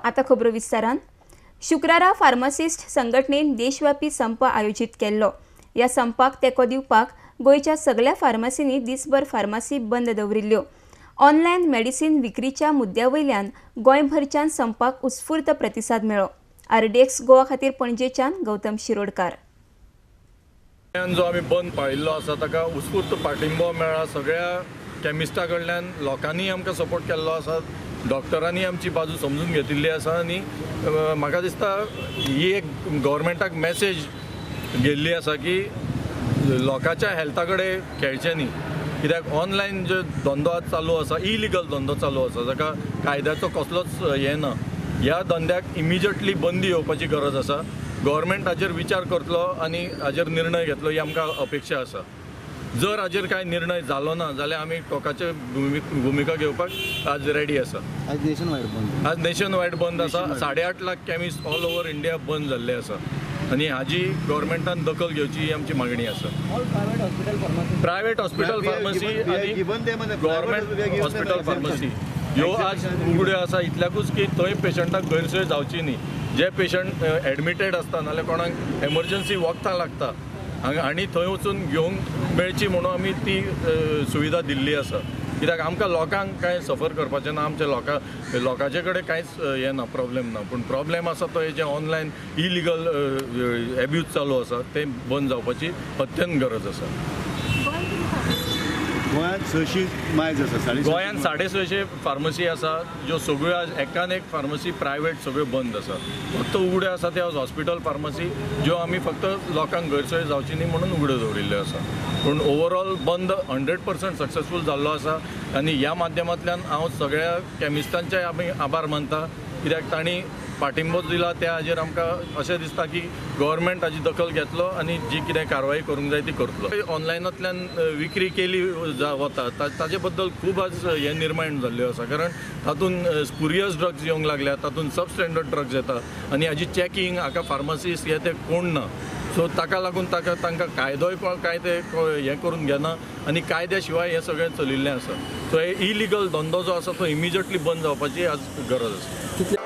आतां खबरो विस्तारान. शुक्रारा फार्मासिस्ट संघटनेन देशव्यापी संप आयोजीत केल्लो. ह्या संपाक तेंको दिवपाक गोंयच्या सगळ्या फार्मासींनी दिसभर फार्मासी बंद दवरिल्ल्यो. ऑनलायन मेडिसीन विक्रीच्या मुद्द्या वयल्यान गोंयभरच्यान संपाक उत्स्फूर्त प्रतिसाद मेळ्ळो. आरडीएक्स गोवा खातीर पणजेच्यान गौतम शिरोडकार. जो आमी बंद पाळिल्लो आसा ताका उत्स्फूर्त पाठिंबो मेळ्ळा. सगळ्या केमिस्टा कडल्यान लोकांनी आमकां सपोर्ट केल्लो आसा, डॉक्टरांनी आमची बाजू समजून घेतिल्ली आसा आनी म्हाका दिसता ही एक गव्हर्मेंटाक मॅसेज गेल्ली आसा की लोकांच्या हेल्था कडेन खेळचें न्ही. कित्याक ऑनलायन जो धंदो आज चालू आसा, इलिगल धंदो चालू आसा, जाका कायद्याचो कसलोच हें ना, ह्या धंद्याक इमिजिएटली बंदी येवपाची गरज आसा. गव्हर्मेंट हाजेर विचार करतलो आनी हाजेर निर्णय घेतलो ही आमकां अपेक्षा आसा. जर हाजेर कांय निर्णय जालो ना जाल्यार आमी टोकाचे भुमिका घेवपाक आज रेडी आसा. आज नेशन वायड बंद, आज नेशन वायड बंद आसा. 8.5 lakh chemist all over India बंद जाल्ले आसा आनी हाजी गव्हर्मेंटान दखल घेवची ही आमची मागणी आसा. प्रायवेट हॉस्पिटल फार्मसी आनी गव्हर्मेंट हॉस्पिटल फार्मसी ह्यो आज उगड्यो आसा इतल्याकूच की थंय पेशंटाक गैरसोय जावची न्ही. जे पेशंट एडमिटेड आसता नाल्यार कोणाक एमर्जन्सी वखदां लागता आनी थंय वचून घेवंक मेळची म्हणून आमी ती सुविधा दिल्ली आसा. कित्याक आमकां लोकांक कांय सफर करपाचें ना, आमच्या लोकांचे कडेन कांयच हें ना, प्रॉब्लेम ना. पूण प्रॉब्लेम आसा तो हे जे ऑनलायन इलिगल एब्यूज चालू आसा तें बंद जावपाची अत्यंत गरज आसा. गोंयांत 600 मायज आसा, गोंयांत 650 फार्मसी आसा ज्यो सगळ्यो आज एकान एक फार्मसी प्रायवेट सगळ्यो बंद आसा. फक्त उगड्यो आसा त्यो आज हॉस्पिटल फार्मसी ज्यो आमी फक्त लोकांक गैरसोय जावची न्ही म्हणून उगड्यो दवरिल्ल्यो आसा. पूण ओवरऑल बंद 100% सक्सेसफूल जाल्लो आसा आनी ह्या माध्यमांतल्यान हांव सगळ्या केमिस्टांचे आमी आभार मानता, कित्याक तांणी पाठिंबो दिला. त्या हाजेर आमकां अशें दिसता की गव्हर्मेंट हाजी दखल घेतलो आनी जी कितें कारवाई करूंक जाय ती करतलो. ऑनलायनांतल्यान विक्री केली वता ताजे बद्दल खूब आज हें निर्माण जाल्ल्यो आसा, कारण तातूंत स्पुरियस ड्रग्स येवंक लागल्या, तातूंत सबस्टँडर्ड ड्रग्स येता आनी हाजी चॅकींग हाका फार्मासिस्ट हे ते कोण ना. सो ताका लागून तांकां कायदोय कांय ते हें करून घेना आनी कायद्या शिवाय हें सगळें चलिल्लें आसा. सो हे इलिगल धंदो जो आसा तो इमिजिएटली बंद जावपाची आज गरज आसा.